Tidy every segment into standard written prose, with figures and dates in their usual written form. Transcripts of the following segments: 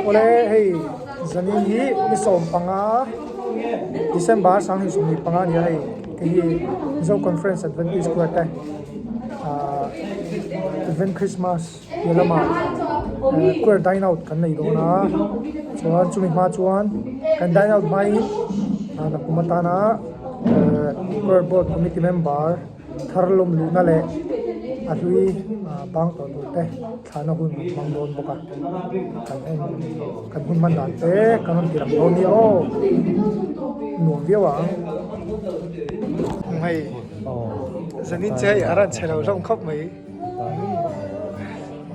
Awle hei zanin hi ni 15 December 2025 a ni a hei hei hi Mizo Conference Adventist Square te ahh Advent Christmas piah lamah Square dine out kan nei dawn a chuan chumi hma chuan kan dine out hmain nakum atana Square board committee member Thar lawm luhna leh a hlui bang tawh tur te thlahna hun an hmang dawn bawk a, kan en kan hun hman dan te kan rawn ti lang dawn nia aw, nuam viau ang. Hei zanin che hei a rawn chhe lo hlawm khawp mai,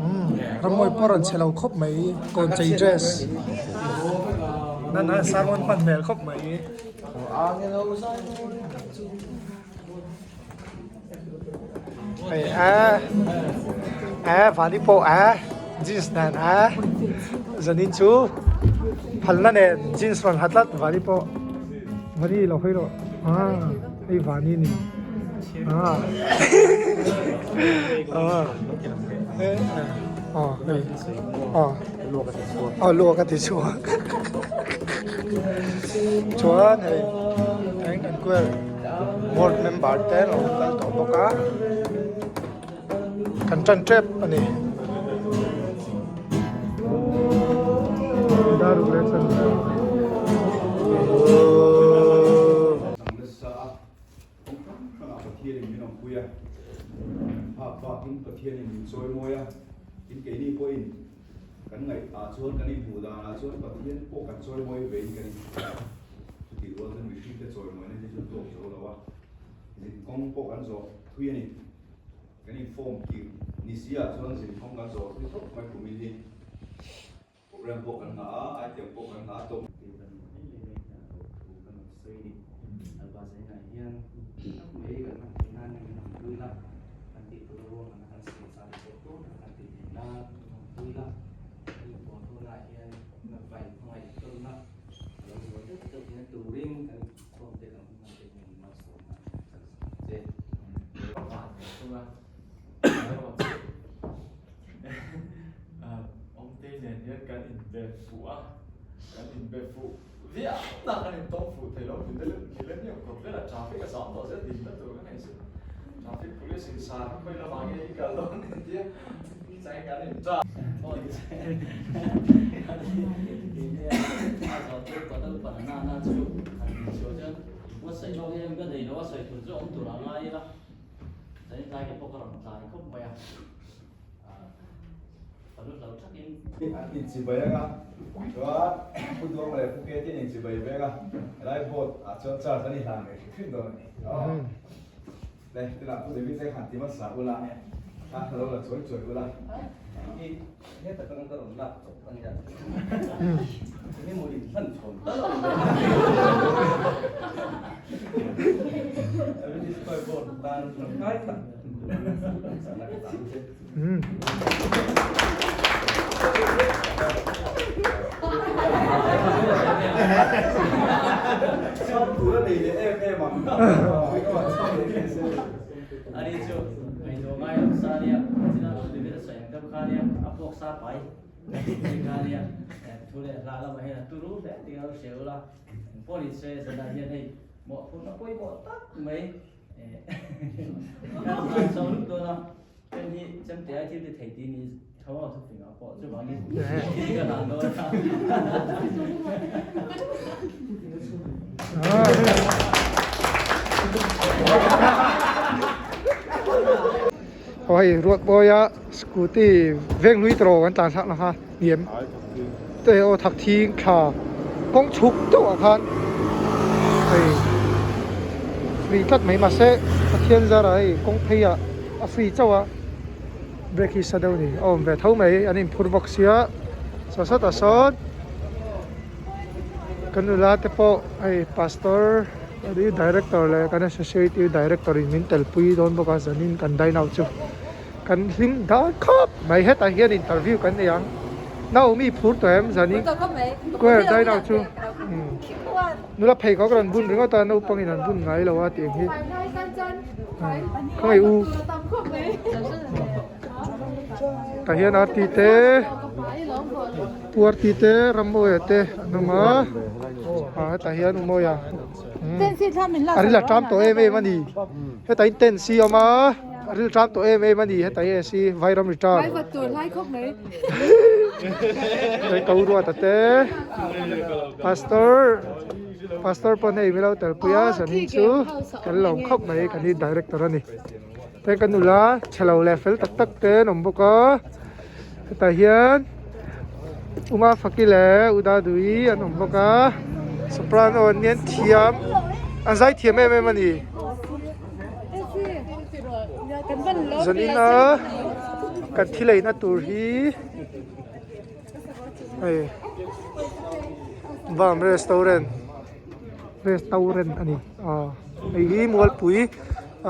umm rammawi pawh a rawn chhe lo khawp mai kawn chei dress nana sermon hman hmel khawp mai. Hei a a vani pawh a jeans nen a zanin chu phalna nen jeans rawn ha tlat vani pawh vani lo hawi rawh a hei vani ni a a hei a a luak a ti chhuak chuan hei eng kan kual. Board member te an lo kal tawh bawk a kan tan tep a ni. Chutih rual chuan mihringte chawimawina hi chu tawk zo lo a, zinkawng pawh kan zawh thui a ni. Kan inform kir ni si ah chuan zinkawng kan zawh thui khawp mai kumin hi program pawh kan ngah a, item pawh kan ngah a tawp. Tih kan mai mai mai hian a lo thu kan rawn sawi a ni. Alba Zainah hian tak mai kan hman theih nan min rawn pui la, kan tih tur ruang an kan siam sa te pawh tur kan tih theih nan min rawn pui la, kan inbual hunah hian na vai hmangaih tawnna A lo zual deuh deuh hian turin kan khawm te kan hman te hian malsawmna a hriat chak zia che. Van ve thung a, Awmtei nen hian kan inbe fuh a, kan inbe fuh viau na kan intawng fuh thei lo, Millennium kawt velah traffic a zam tawh zel dinna tur ka nei zet, traffic police in sa kha khawi lamah nge i kal dawn ni tia chang kan inṭah. An inchibai anga chuan Pu Duang leh Pu Kate in inchibai vek a, helai boat ah chuan charge an inhlan leh hrim hrim dawn a ni. Le tunah Pu David te khan ti hmasa ula a lo la chawi chawi ula. Hi heta kan ka rawn lak chawp a nia. Enge maw in hlan chhawn tal a awm ve. David Square board tan tangkai tak sana ka tan che. Chham tur a nei leh em em ang. Ani chu ngaihtuah ngai lo sa nia, china thu ti vel a sawi ang deuh kha nia, a puak sa pai tih kha nia, thu leh hla lamah hian a turu hle tih a lo hria ula, engpawh ni se zanah hian hei mawhphurhna pawimawh tak mai kan hlan chho lut dawn a. Pen hi chemte ai thil ti thei ti ni tho a thu fing ah pawh chuvangin thil ka hlan dawn a. Aw hei Ruatbawia scooty veng hlui tawh kan tlan thlak na kha hniam te aw thak thing thla kawng chhuk deuh ah khan hei free tlat mai mahse Pathian zara hei kawng phei ah a free chauh a brake hi sa deuh a ni a awm ve tho mai an inphur bawk sia saw sawtah sawn kan nula te pawh hei pastor director leh kan associate director in min telpui dawn bawk a zanin kan dine out chu. Kan hlim dan khawp mai hetah hian interview kan nei ang Naomi phur tawh em zanin square dine out chu nula phei kawk rawn bun ringawt a naupang in an bun ngai lo a tih ang hi khawngaih u tah hian arti te. Puarti te Ramawia te an awm a ah hetah hian Umawia a ril a ṭam tawh em em a ni hetah hian tent si a awm a a ril ṭam tawh em em a ni hetah hian si Vairam return hei ko ruata te pastor pastor pawn hei milo telpui a zanin chu kan lawm khawp mai kan hi director a ni. Hei ka nula chhelo leh fel tak tak te an awm bawk a hetah hian Uma Faki leh U Dadui an awm bawk a soprano an nia an thiam an zai thiam em em a ni zanin a kan thil eina tur hi hei Bam restaurant restaurant a ni aw hei hi Mualpui.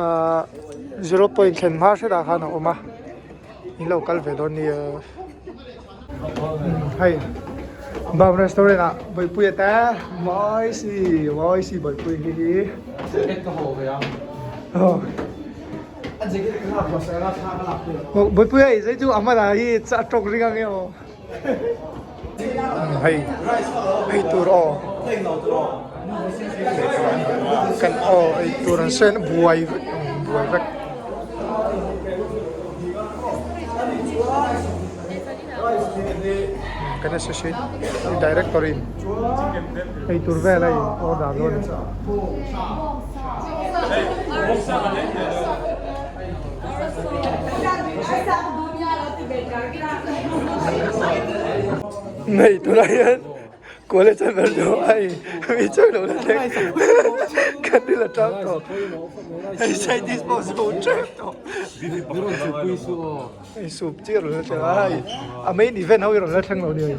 Ahh zero point thlen hma hretah khan a awm a in lo kal ve dawn nia hei bam restaurant ah bawihpui a te mawi si mawi si bawihpui hi hi bawihpui hei zei chu a hmanah hi a tawk ring ang e aw. Hei ei tur aw kan aw ei tur an sen buai vek buai vek. Kan associate director in ei tur vel a in order dawn a ni. Nei tunah hian college a ber chu hei mi chuan lo la thleng kan thil a tang tawh hei scientist pawh zo tep tawh hei sup chi rawn la thleng a hei a main event ho hi rawn la thleng lo nia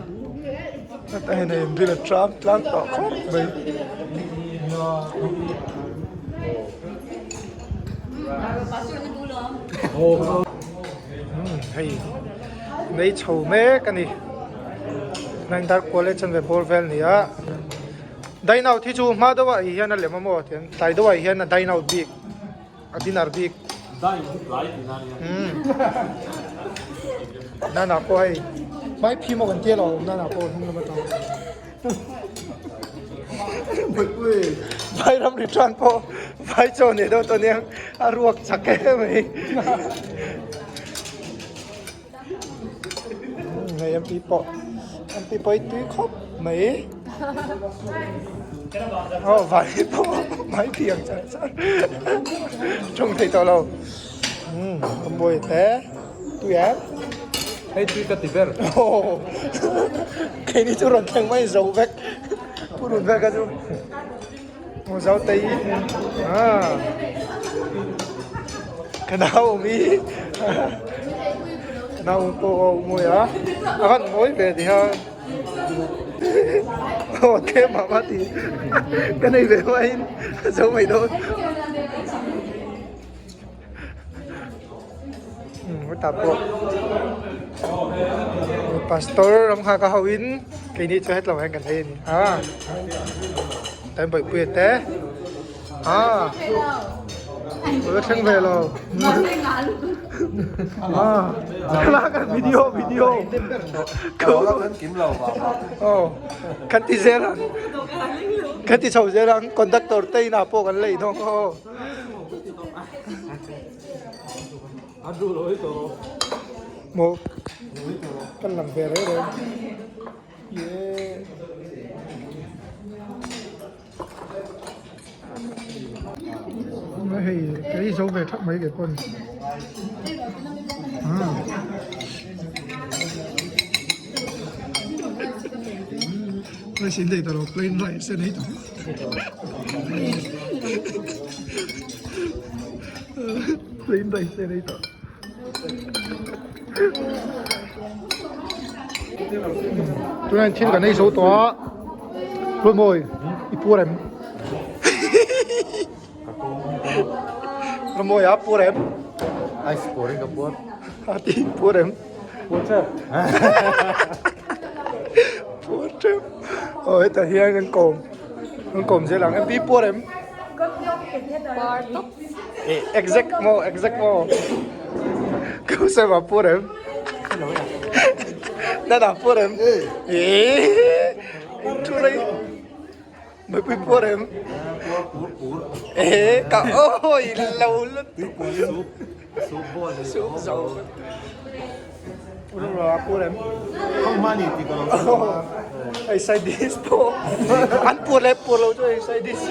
heta hian hei thil a tang tlang tawh khawp mai. Hei mei chho mek a ni Naintar college an ve bawr vel a ni a dine out hi chu hma deuh ah hian a lem a maw tiang tlai deuh ah hian a dine out bik a dinner bik nana pawh hei hmai phim a kan tia lo nana pawh hnung lam atang. Vai ram ri tan pawh vai chaw nei deuh tawh nia a ruak chak em mai hei MP pawh MP pawh hi tui khawp mai aw vai pawh mai piang char char tawng thei tawh lo umm a mawi hle. Tui em? Hei tui ka ti ber. Aw keini chu rawn thleng mai zo vek pu run vek a chu aw zo tei ah ka nau awm i ka nau awm pawh a mawi a a van mawi ve ti kha aw tlem ah mah ti ka nei ve hmain a zo mai dawn. Hetah pawh pastor ram nghak a ho in keini chu hetlo hian kan ei a ni a tlai bawihpuia te ah alo thleng ve lo ah thlalak a video video aw kan ti zel ang kan ti chho zel ang conductor te inah pawh kan lei dawn aw. Maw kan lang ve reng reng ye hei kei zo ve thak mai ke pawn rice in dei tawh lo plain rice a nei tawh. Plain rice en ei tawh. Tunah thil kan ei zo tawh a Ruatmawi i puar em? Ruatmawi a puar em? Ice puar in ka puar. A ti puar em? Puar tep. Puar tep. Aw hetah hian kan kawm kan kawm zel ang MP puar em? Puar tawp. Exact maw exact maw. Kau sema puar em? Nana puar em? Eee thu rei Mipui puar em? Puar pur pur. Eee ka awi lo lutuk. Soup soup bawl ni. Soup zo. Ru puar em? Không ma ni ti ka lo. Hei side dish pawh an puar leh puar lo chu hei side dish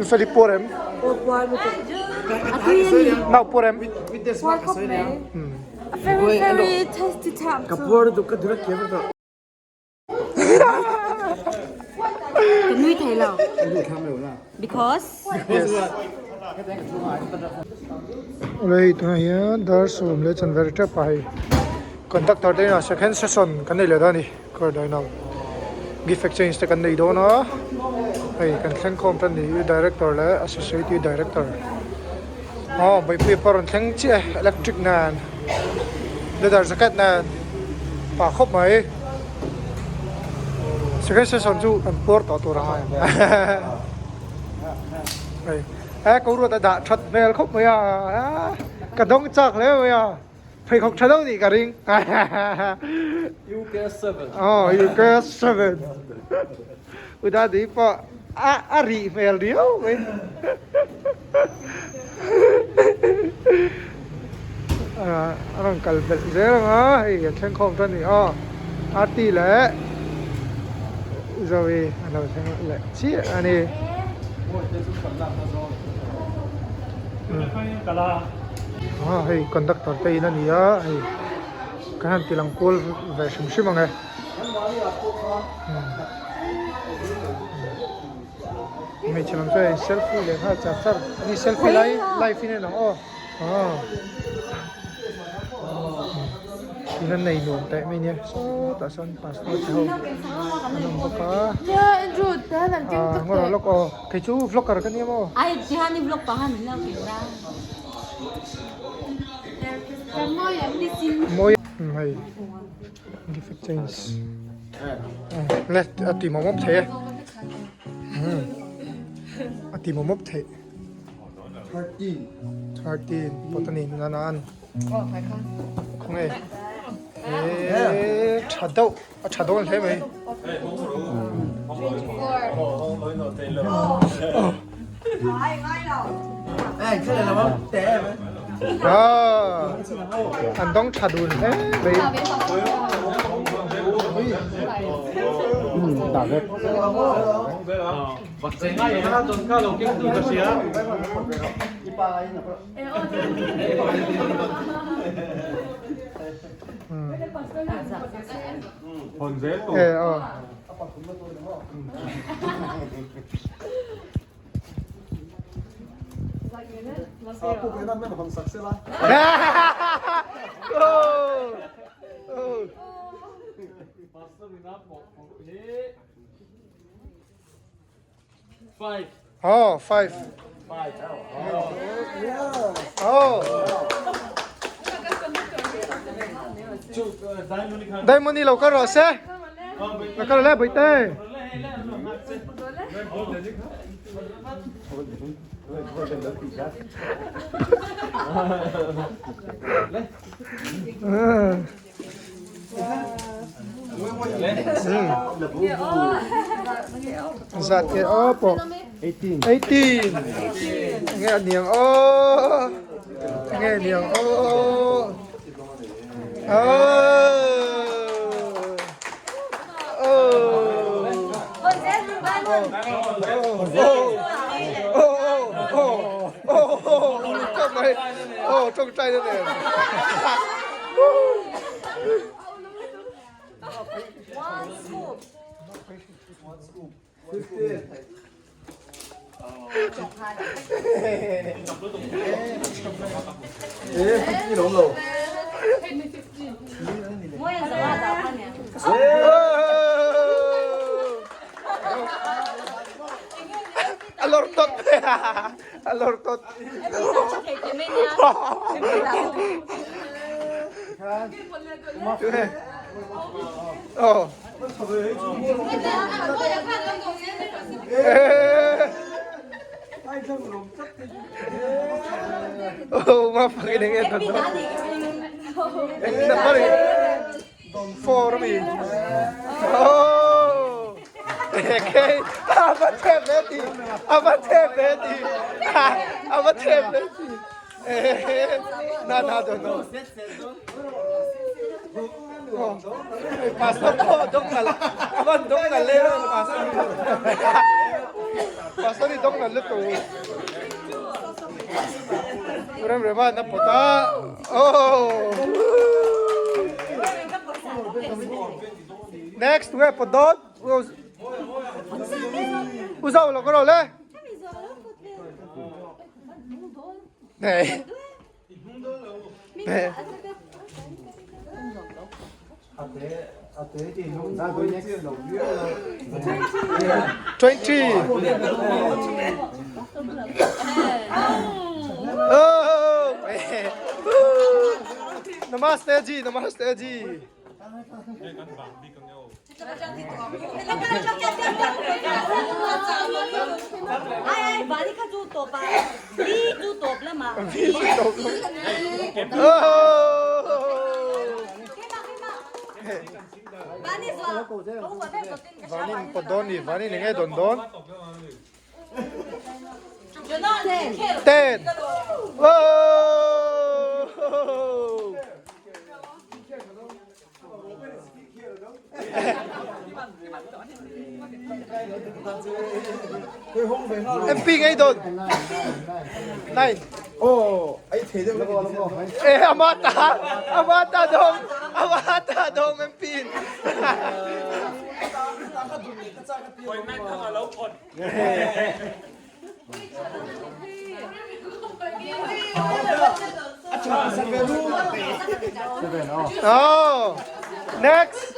Feli puar em? Aw puar lutuk. A tui a ni. Nau puar em? Puar khawp mai. A very very tasty tap Ka puar lutuk ka dura kiam tawh. Ka nui thei lo. Because. Awle hei tunah hian dar sawm leh chanve ri tep a hei conductor te inah second session kan nei leh dawn a ni car dynamo gift exchange te kan nei dawn a hei kan thleng khawm tan ni director leh associate director aw beihpui pawh a rawn thleng chiah e electric nen leather jacket nen pah khawp mai second session chu kan puar tawh tur a ngai ang hei he ko ruat a dah that hmel khawp mai a ka dawng chak hle mai a pheikhawk tha deuh nih ka ring aw UK 7 Udadi pawh a a rih hmel riau mai a rawn kal belh zel ang a hei a thleng khawm ta a ni aw Arti leh Zoe a lo thleng leh chiah a ni. Hei conductor te in a ni a hei kan han ti lang kual ve hrim hrim ang e. Hmeichhe lam chuan selfie leh nghal char char a ni selfie lai live in en ang aw aw in an nei nuam teh mai nia sawtah sawn pastor te ho an awm bawk a ah ngaw rawh lawk aw kei chu vlogger ka nia maw. Mawi hei. Gift exchange le a ti mawp mawp thei e a ti mawp mawp thei 13 pawt a ni nana an khawnge he tha deuh a tha dawn hle mai An dawng tha dun hle mai. Oh, 5. Oh. Diamond ni lo ka rawh se. Lo ka le bawihte. Zat nge aw pawh 18 nge a niang aw nge a niang aw A lawr tawt a lawr tawt. Oh. Oh, ma fucking eng e don. Eng na pare. Four mi. Oh. Okay. Ava thep ve ti. Ava thep ve ti. Ava thep ve ti. Na na don no. Pastor pawh dawng nalh a van dawng nalh em em pastor pastor hi dawng nalh lutuk rem rem a na pawt a oh next tunge pawt dawn u zau lo ka rawh le 20 Oh! Namaste ji, namaste ji. Vanin pawt dawn ni, vanin eng nge dawn dawn? 10 Oh! MP ngei dawn. Nine. Oh, ai thei deuh Eh, amata, amata dong, amata dong MP. Oh, next.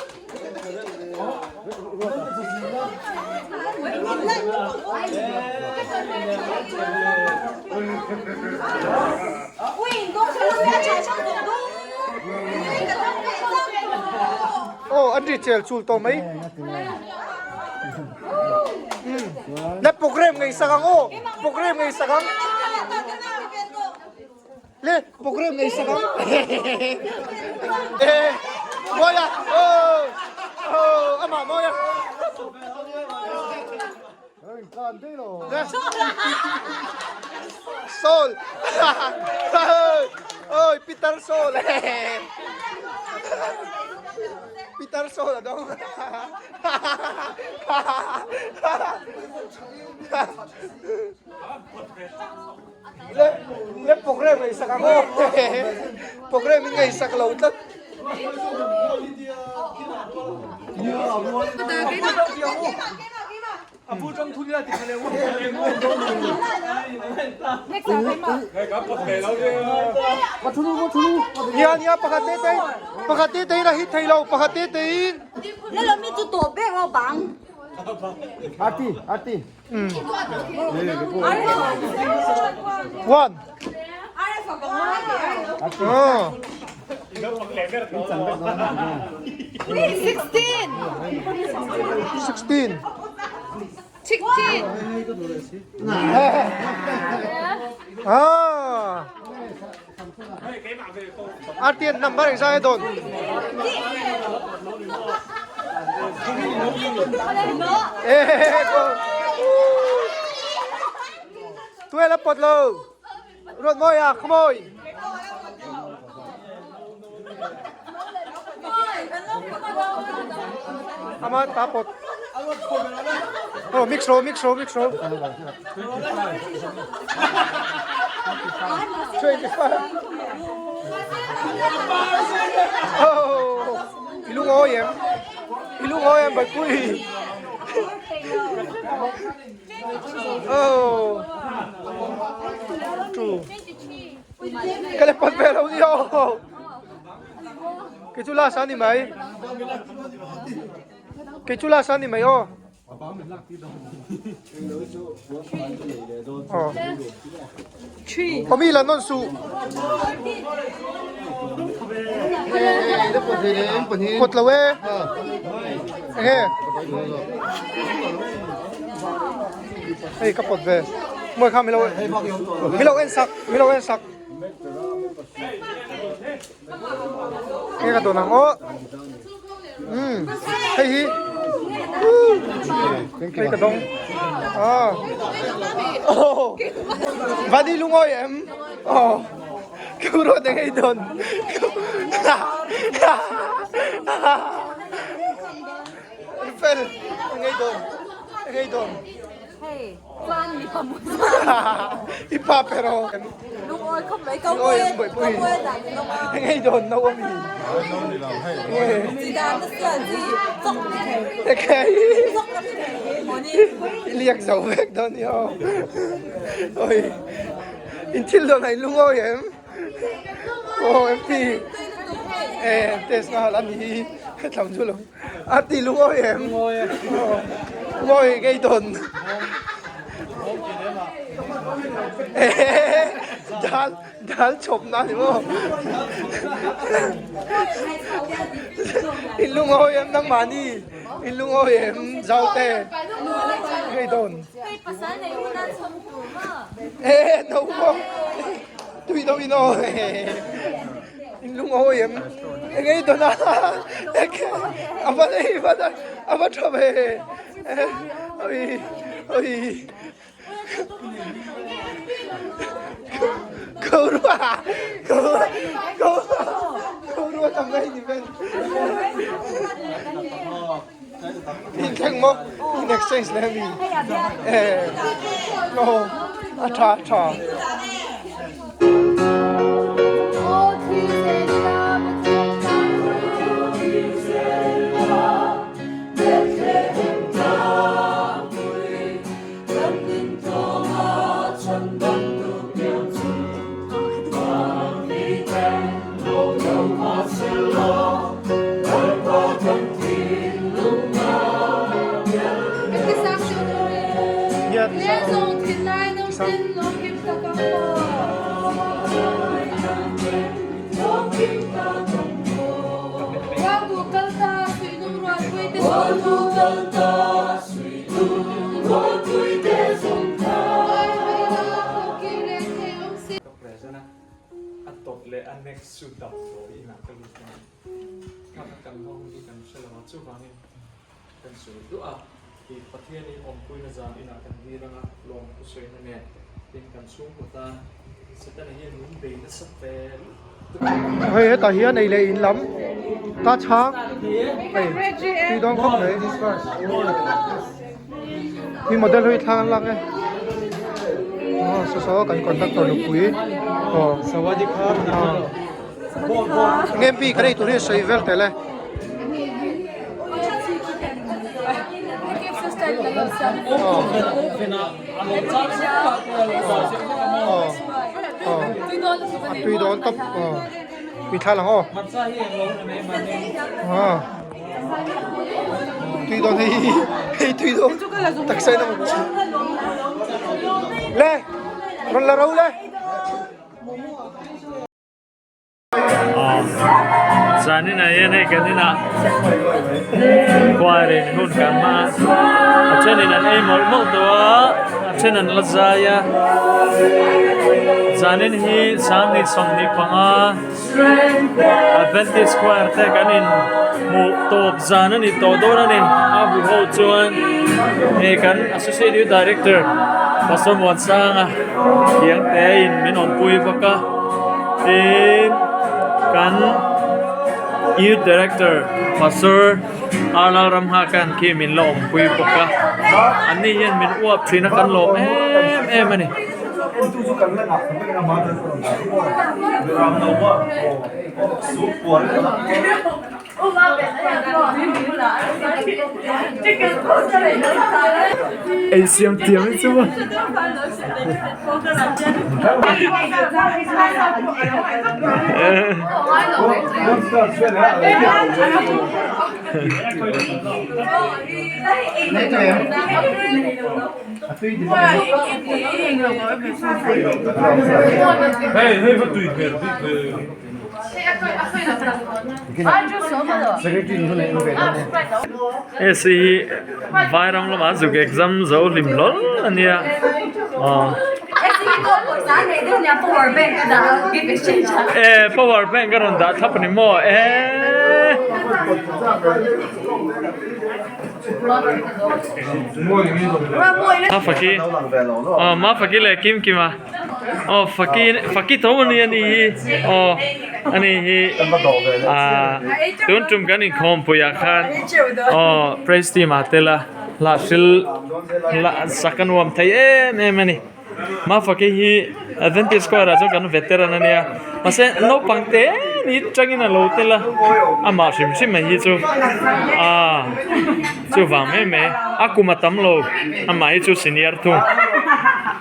Oh, an ri chel chul tawh mai. Le program ngei sak ang aw. Program ngei sak ang. Le program ngei sak ang. Eh, Mawia. Oh. Oh, amah Mawia. Sol. Oi, Peter Sol. Peter Sol a dawng. Le le program ngei sak ang aw. Program in ngei sak lo tlat. Nia nia pakhat te te pakhat te te in a hit thei lo pakhat te te in. One. Oh. 16 16. 16 Ah. Artian number eng zai dawn. Eh, go. Tuai la pawt lo. Ruat mawi a, come on. Ama ta pawt. Oh, mix ro, mix ro, mix ro. 25. Oh, i lungawi em? I lungawi em Baipui? Oh. Two. Ka le pawt ve lo ni aw. Kei chu last a ni mai. Kei chu last a ni mai aw. Aw. Aw mi la nawn suh. Pawt lo e. Enge? Hei ka pawt ve. Mawi kha milo milo en sak milo en sak. Nge ka dawn ang aw. Um hei hi hei ka dawng. Ah. Oh. Vadi lungawi em? Oh. Ka ruat ang ei dawn. Fel ang ei dawn. Ang ei dawn. Hei, chuan mi pa mu I pa pero. Lungawi khawp mai ka buai ka buai dan in awm a. Eng ei dawn no ami. Chi dan na sia chi chawk ni thei. Okay. Chawk ka ni thei mawni. I liak zo vek dawn ni aw. Oi. In thil dawn ai lungawi em? Aw MP. Eh test nghal ani hi. Hetlam chu lo. A ti lungawi em? Lungawi ngei dawn. Dal dal chhawp na ni maw? In lungawi em nangmahni? In lungawi em Zaute? Ngei dawn. Eh no maw? Tui do in aw. In lungawi em? Ngei dawn a. A va nei va a va tha ve. Oi oi. Ko rua ko ko ko rua tam mai ni vel. In thleng maw in exchange leh ami. Eh no a tha a tha. Ka present a, a tawp leh a next chu dap tawh inah ka lut a, ka kan hma hun hi kan hre lo a, chuvangin kan sawi duah a, i Pathianin awmpuina zan inah kan dir anga lawm thu sawina nen tin kan chhungkaw tan Setana hian min bei nasa fe lutuk. Hei hetah hian ei leh in lam ta chhang hei tui dawn khawp mai hi model ho hi thlang an lak e aw saw saw kan conductor nupui aw nge mi kan ei tur hi a sawi vel tel e. A tui dawn tawp aw tui thla lang aw tui dawn hei hei tui dawn taksa in a le rawn la ro le. Zanin ah hian hei kan inah choir in hun kan hmang a a thenin an ei mawlh mawlh tawh a a then an la zai a zanin hi sanghnih 25 Adventist choir te kan in hmuh tawp zan a ni tawh dawn a ni a huho chuan hei kan associate youth director Pastor Muansanga thiang te in min awmpui bawk a. Tin kan Youth Director Pastor R Lalramnghakan khi min la awmpui bawk a, anni hian min uap thin a kan lawm em em a ni. Ei siam thiam hi chu maw. Hei hei va tui hmel bik ve. Hei hi Vairam lamah zuk exam zo hlim hlawl a nia. E power bank a rawn dah thlap a ni maw e. Mafaki aw Mafaki leh Kimkima aw Faki Faki tho a ni a ni hi aw a ni hi ah tun tum kan inkhawmpui ah khan aw praise team ah tel a hla hril hla sak a nuam thei em em a ni. Mafaki hi Adventist choir ah chuan kan veteran a nia mahse naupang te ni tangin a lo tel a amah hrim hrim mai hi chu aaa chuvang mai mai a kum a tam lo amah hi chu senior thung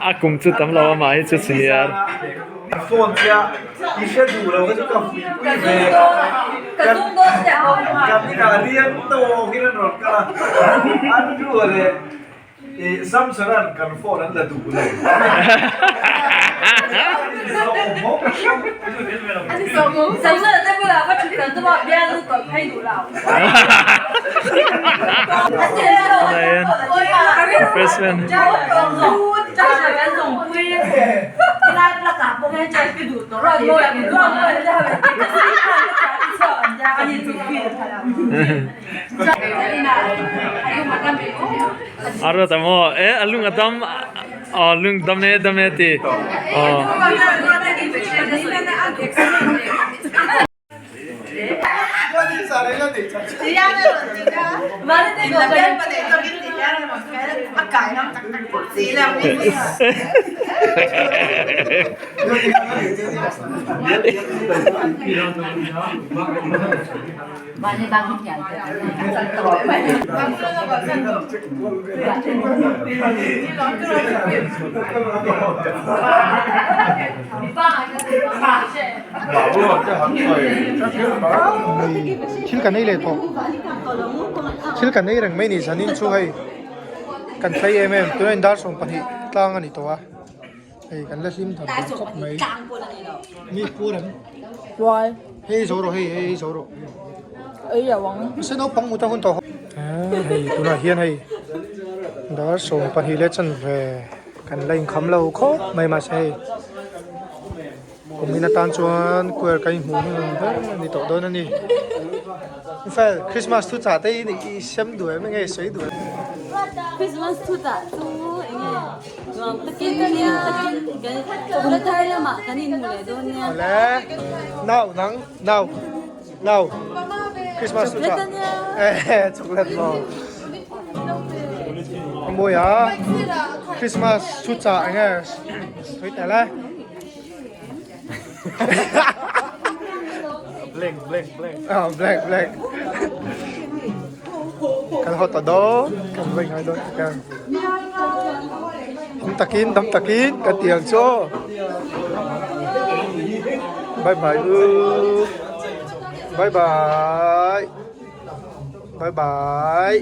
a kum chu tam lo amah hi chu senior. I Samson-a'n kan phone an la duh lo. A rawt a maw? E a lung a dam aw lung dam e dam e ti aw. Thil kan ei leh tawh thil kan ei reng mai ni zanin chu hei kan tlai em em tunah in dar 12 tlang a ni tawh a hei kan la hlim thar dawn khawp mai mi pur em hei zo rawh hei hei zo rawh. Ei lo ang. Mahse naupang mut a hun tawh. Hei tunah hian hei dar 12 leh chanve kan la inkham lo khawp mai mahse hei kumin atan chuan kuar ka inhmuh hun ang ber a ni tawh dawn a ni. Fel Christmas thu chah te i sem duh em enge i sawi duh em? Christmas thu chah chu enge nuam takin hlim takin kan thar lamah kan inhmu leh dawn nia. Awle nau nang nau. No. Christmas chu cha. Eh, chocolate mo. Mawi a. Christmas chu cha enge soi tel e. Blank, blank, blank. Oh, blank, blank. Kan hot ta do, kan vai ngai do kan. Dam takin, dam takin, ka tiang chu. Bye bye u. Bye bye. Bye bye.